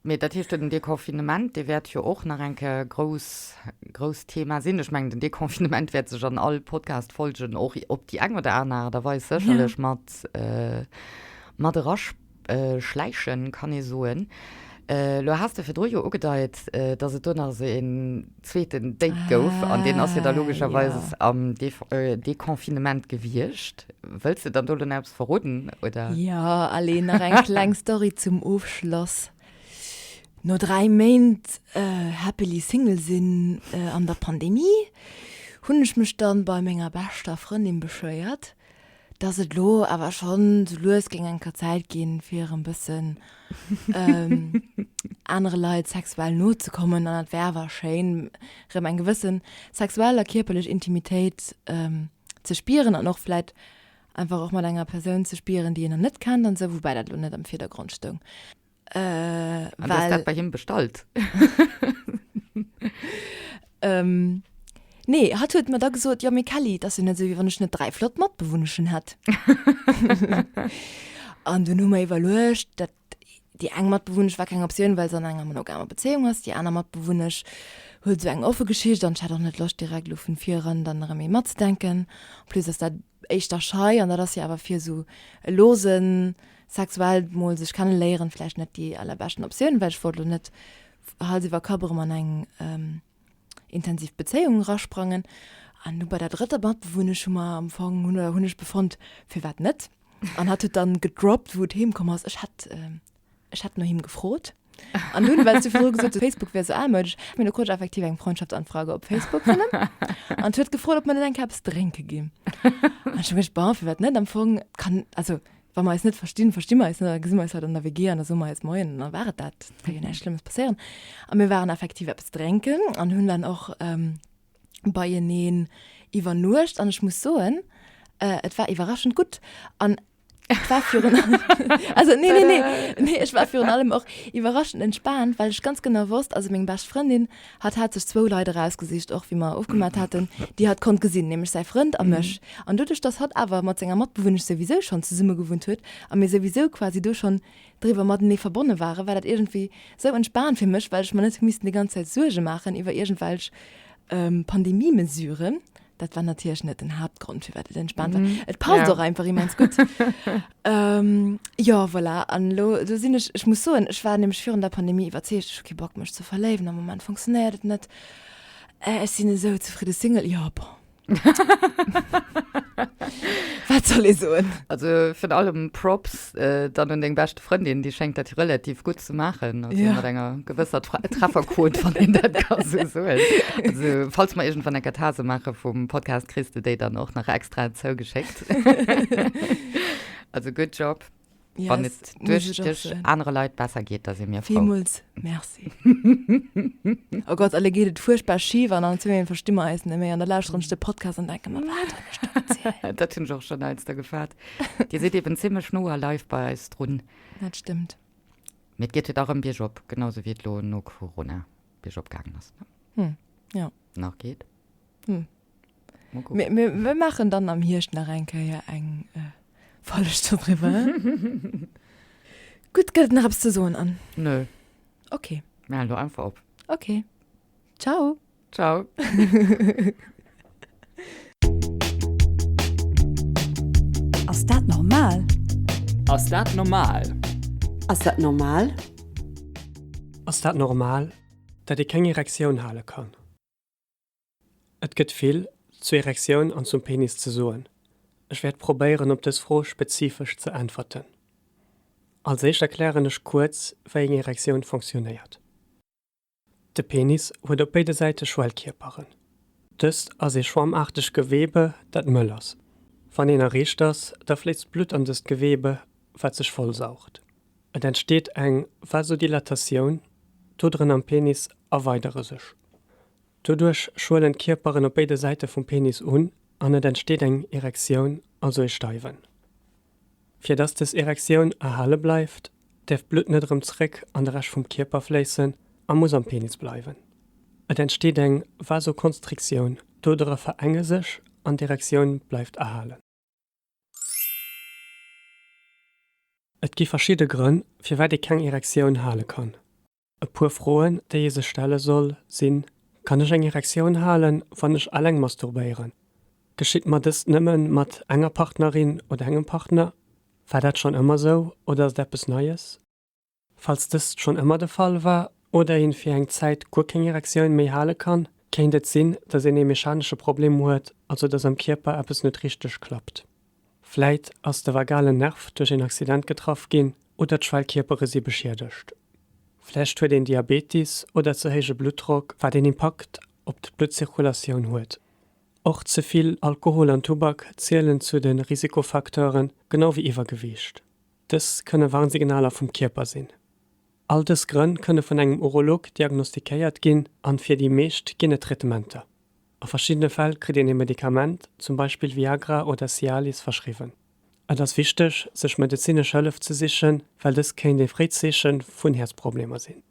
Mee dat heescht, den Deconfinement, dee wäert jo och nach eng Kéier e grouss, grousst Thema sinn. Ech mengen, den Deconfinement wäert sech an all Podcast-Folgen och op déi eng oder aner Aart a Weis sécherlech mat, mat eraschläichen, kann ee soen. Elo has de virdru jo ugedeit, dass et do nach esou een zweeten Date gouf an deen ass jo da logescherweis am Deconfinement gewiescht. Wëlls de dann do elo nach eppes verroden, oder? Jo, allez, nach eng kleng Story zum Ofschloss. No 3 Méint happily single sinn an der Pandemie, hunn ech mech dann bei menger beschter Frëndin beschwéiert, dass et lo awer schonn sou lues géing eng Kéier Zäit ginn, fir erëm bëssen anere Leit sexuell no ze kommen an et wär awer schéin, erëm eng gewësse sexuell a kierperlech Intimitéit ze spieren an och vläit einfach och mat enger Persoun ze spieren, déi een nach net kennt an esou, woubäi dat elo net am Virdergrond stoung. Äh, An du hues dat bei him bestallt? ähm, nee, hatt huet mer da gesot, jo mee Kelly, et ass jo net esou, wéi wann ech net 3 flott Matbewunneschen hätt. An dunn hu mer iwwerluecht, dat déi eng Matbewunnesch war keng Optioun, well se an enger monogamer Bezéiung ass, déi aner Matbewunnesch huet esou eng offe Geschicht an ech hat och net Loscht direkt elo vun vir eran dann erëm ee matzedenken. En plus ass dat éischter schei an dat ass jo awer fir esou e losen sexuell mol sech kenneléieren vläicht net déi allerbeschten Optioun, well ech wollt elo net Hals iwwer Kapp erëm an eng. intensiv Bezéiung erasprangen. An du bei der drëtter Matbewunnesch hu mer am Fong, hunn hunn ech befonnt, firwat net? An hatt huet dann gedroppt, wou et heem komm ass, ech hätt, ech hätt no him gefrot. An dunn, well s du virdru gesot hues, Facebook wär sou almoudesch, mee du krut ech effektiv eng Freundschaftsanfrage op Facebook vun him. An huet gefrot, ob mer net eng Kéier eppes drénke ginn. An ech hu geduecht, bon, firwat net? Am Fong kann, also wa mer eis net verstinn, versti mer eis net, da gesi mer eis halt an der WG an da soe mer eis Moien an da war et dat. Et ka jo näischt Schlëmmes passéieren. A mir waren effektiv eppes drénken an hunn dann och beieneen iwwernuecht an ech muss soen, et war iwwerraschend gutt. An et war virun also nee, nee, nee, nee, ech war virun allem och iwwerraschend entspaant, well ech ganz genau wosst, also meng bescht Frëndin, hatt hat sech zwou Leit erausgesicht, och wéi mer ofgemat haten, déi hatt konnt gesinn, nämlech säi Frënd a mech. An doduerch, dass hatt awer mat senger Matbewunnesch souwisou schonn zesummegewunnt huet a mir souwisou quasi do schonn driwwer matenee verbonne waren, war dat iergendwéi sou entspaant fir mech, well ech mer net hu missten déi ganz Zäit Suerge maachen iwwer iergendwelch Pandemie-Mesuren. Dat war natierlech net den Haaptgrond, firwat et entspaant war. Et passt och einfach immens gutt. Jo, voilà. An elo, do sinn ech, ech muss soen, ech war nämlech virun der Pandemie iwwerzeegt, ech hu kee Bock mech ze verléiwen, am Moment funktionéiert et net, ech sinn esou zefridde Single. Jo, bon. Wat soll ee soen? Also virun allem Props dann un deng beschte Frëndin, déi schéngt dat relativ gutt ze maachen, also mat enger gewësser Trefferquot, wann een dat ka sou soen. Also falls mer iergendwann eng Katase maache vum Podcast, kriss de déi dann och nach extra zougeschéckt. Also good job. Yes, Wann et duerch dech anere Leit besser geet, da si mir frou. Villmools Merci. Oh Gott, alle geet et fuerchtbar schif an an zwee versti mer eis net méi an da lauschteren ech de Podcast an denke mer, wat hunn ech do gezielt? Dat hunn ech och schonn heiansdo gefaart. Dir sidd eben zimmlech no a live bei eis drun. Dat stëmmt. Mee et geet jo da rëm biergop, genau sou wéi et lo no Corona biergop gaangen ass, ne? Hm, jo. Nach geet. Hm. Mir, mir, mir maachen dann am Hierscht nach eng Kéier eng äh, Folg doriwwer. Gutt, gëtt et nach eppes ze soen, Anne? Nö. Okay. Mir halen do einfach op. Okay. Ciao. Ciao. Ass dat normal? Ass dat normal? Ass dat normal? Ass dat normal, dat ee keng Erektioun hale kann? Et gëtt vill zur Erektioun an zum Penis ze soen. Ech wäert probéieren op dës Fro spezifesch ze äntwerten. Als éischt erklären ech kuerz wéi eng Erektioun fonctionnéiert. De Penis huet op béide Säite Schwellkierperen. Dëst ass ee schwammaartegt Gewebe dat mëll ass. Wann een erreegt ass, da fléisst Blutt an dëst Gewebe wat sech vollsaugt. Et entsteet eng Vasodilatatioun, d'Oderen am Penis erweidere sech. Doduerch schwëllen d'Kierperen op béide Säite vum Penis un an et entsteet eng Erektioun, also ee Steiwen. Fir dass des Erektioun erhale bleift, däerf d'Blutt net erëm zréck an de Rescht vum Kierper fléissen a muss am Penis bleiwen. Et entsteet eng Vasokonstriktioun, d'Odere verenge sech an d'Erektioun bleift erhalen. Et gi verschidde Grënn, firwat ee keng Erektioun hale kann. E puer Froen, déi ee sech stelle soll, sinn, Kann ech eng Erektioun halen, wann ech alleng masturbéieren? Geschitt mer dëst nëmme mat enger Partnerin oder engem Partner? War dat schonn ëmmer sou oder ass et eppes Neies? Falls dëst schonn ëmmer de Fall war oder een fir eng Zäit guer keng Erektioun méi hale kann, kéint et sinn, dass een ee mechanesche Problem huet, also dass am Kierper eppes net richteg klappt. Vläit ass de vagalen Nerv duerch een Accident getraff ginn oder d'Schwellkierpere si beschiedegt. Vläicht huet een Diabetis oder ze héije Bluttdrock, wat een Impakt op d'Bluttzirkulatioun huet. Och ze vill Alkohol an Tubak zielen zu de Risikofacteuren, genau wéi Iwwergewiicht. Dës kënne Warnsignaler vum Kierper sinn. All dës Grënn kënne vun engem Urolog diagnostikéiert ginn an fir déi meescht ginn et Traitementer. A verschiddene Fäll kritt een ee Medikament, zum Beispill Viagra oder Cialis, verschriwwen. Et ass wichteg, sech medezinesch Hëllef ze sichen, well dëst kéint ee fréit Zeeche vun Häerzproblemer sinn.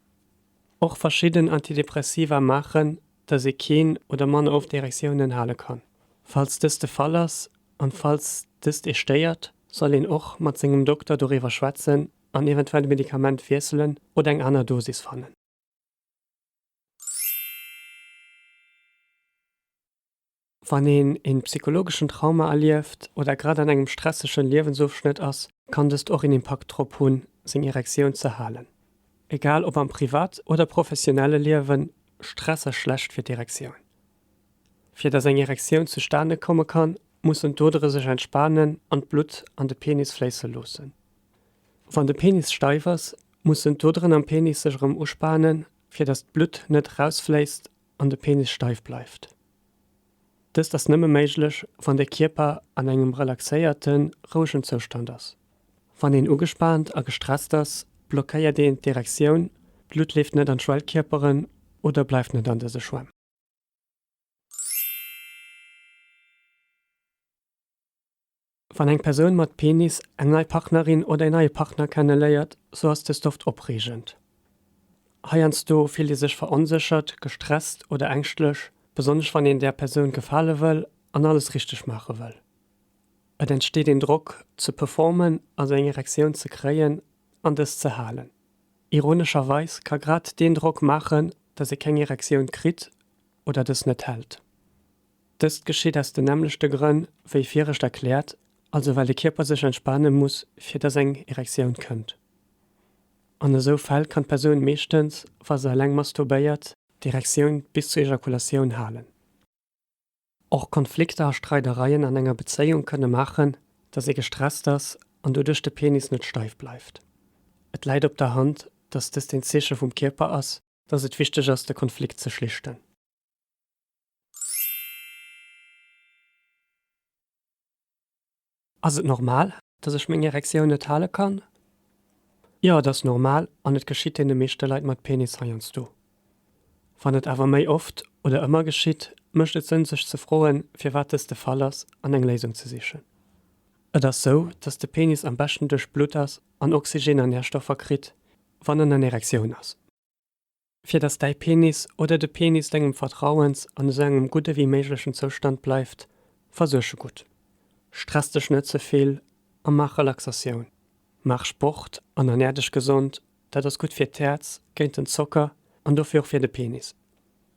Och verschidden Antidepressiva maachen, dass ee keen oder manner oft Erektiounen hale kann. Falls dëst de Fall ass an falls dëst ee stéiert, soll een och mat sengem Dokter doriwwer schwätzen an eventuell d'Medikament wiesselen oder eng aner Dosis fannen. Wann een een psychologeschen Trauma erlieft oder grad an engem stressegen Liewensofschnëtt ass, kann dëst och een Impakt drop hunn, seng Erektioun ze halen. Egal ob am privat oder professionelle Liewen, Stress ass schlecht fir d'Erektioun. Fir dass eng Erektioun zustane komme kann, mussen d'Odere sech entspanen an d'Blutt an de Penis fléisse loossen. Wann de Penis steif ass, mussen d'Oderen am Penis sech erëm uspanen, fir dass d'Blutt net erausfléisst an de Penis steif bleift. Dëst ass nëmme méiglech, wann de Kierper an engem relaxéierten, rouegen Zoustand ass. Wann een ugespaant a gestresst ass, blockéiert een d'Erektioun, d'Blutt leeft net an d'Schwellkierperen oder bleift net an dëse Schwämm. Wann eng Persoun mat Penis eng nei Partnerin oder een neie Partner kenne léiert, sou ass dëst oft opreegend. Heiansdo fillt ee sech veronséchert, gestresst oder ängschtlech, besonnesch wann een där Persoun gefale wëll an alles richteg maache wëll. Et entsteet een Drock ze performen, also eng Erektioun ze kréien an dës ze halen. Ironescherweis ka grad deen Drock maachen, dass ee keng Erektioun kritt oder dës net hält. Dëst geschitt aus den nämmlechte Grënn wéi virescht erkläert, also well de Kierper sech entspane muss fir dass eng Erektioun kënnt. An esou Fäll kann d'Persoun meeschtens, wa se eleng masturbéiert, d'Erektioun bis zur Ejakulatioun halen. Och Konflikter a Streidereien an enger Bezéiung kënne maachen, dass ee gestresst ass an doduerch de Penis net steif bleift. Et läit op der Hand, dass dëst een Zeeche vum Kierper ass, dass et wichteg ass de Konflikt ze schlichten. Ass et normal, dass ech meng Erektioun net hale kann? Jo, et ass normal an et geschitt deene meeschte Leit mat Penis heiansdo. Wann et awer méi oft oder ëmmer geschitt, mécht et Sënn sech ze froen, firwat dëst de Fall ass an eng Léisung ze sichen. Et ass sou, dass de Penis am beschten duerchblutt ass an Oxygen an Närstoffer kritt, wann en an Erektioun ass. Fir dass däi Penis oder de Penis dengem Vertrauens an esou engem gudde wéi méiglechen Zoustand bleift, versuerg e gutt. Stress dech net ze vill a maach Relaxatioun. Maach Sport an ernär dech gesond, dat ass gutt fir d'Häerz, géint den Zocker an dofir och fir de Penis.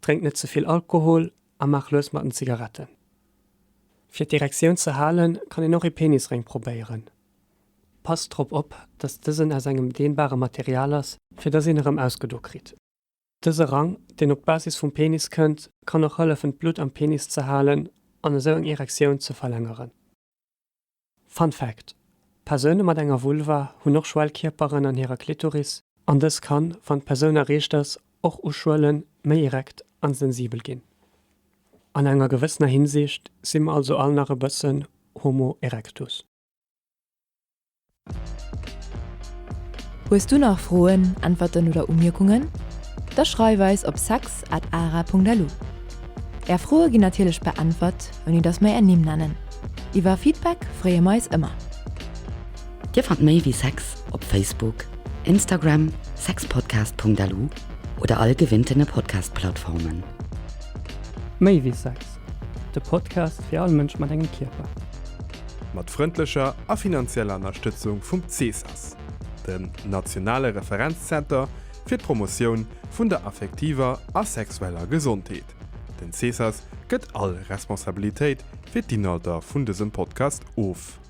Drénk net ze vill Alkohol a maach lues mat den Zigaretten. Fir d'Erektioun ze halen, kann een och ee Penisréng probéieren. Passt drop op, dass dësen aus engem dehnbare Material ass, fir dass een erëm ausgedo kritt. Dëse Rang, deen op d'Basis vum Penis kënnt, kann och hëllefen d'Blutt am Penis ze halen an esou eng Erektioun ze verlängeren. Fun Fact, Persoune mat enger Vulva hunn och Schwellkierperen an hirer Klitoris an dës kann, wann d'Persoun erreecht ass, och uschwëllen, méi erekt an sensibel ginn. An enger gewëssener Hinsicht si mer also all nach e bëssen Homo erectus. Hues du nach Froen, Äntwerten oder Umierkungen? Da schreif eis op sex at ara.lu. Är Froe ginn natierlech beäntwert, ouni dass mer är Nimm nennen. Iwwer Feedback freeë mer eis ëmmer. Dir fannt méi wéi Sex op Facebook, Instagram, sexpodcast.lu oder all gewinntene Podcast-Plattformen. Méi wéi Sex, de Podcast fir all Mënsch mat engem Kierper. Mat frëndlecher a finanzieller Ënnerstëtzung vum CESAS, dem nationale Referenzzenter fir d'Promotioun vun der affektiver a sexueller Gesondheet. Den CESAS gëtt all Responsabilitéit fir d'Inhalter vun dësem Podcast of.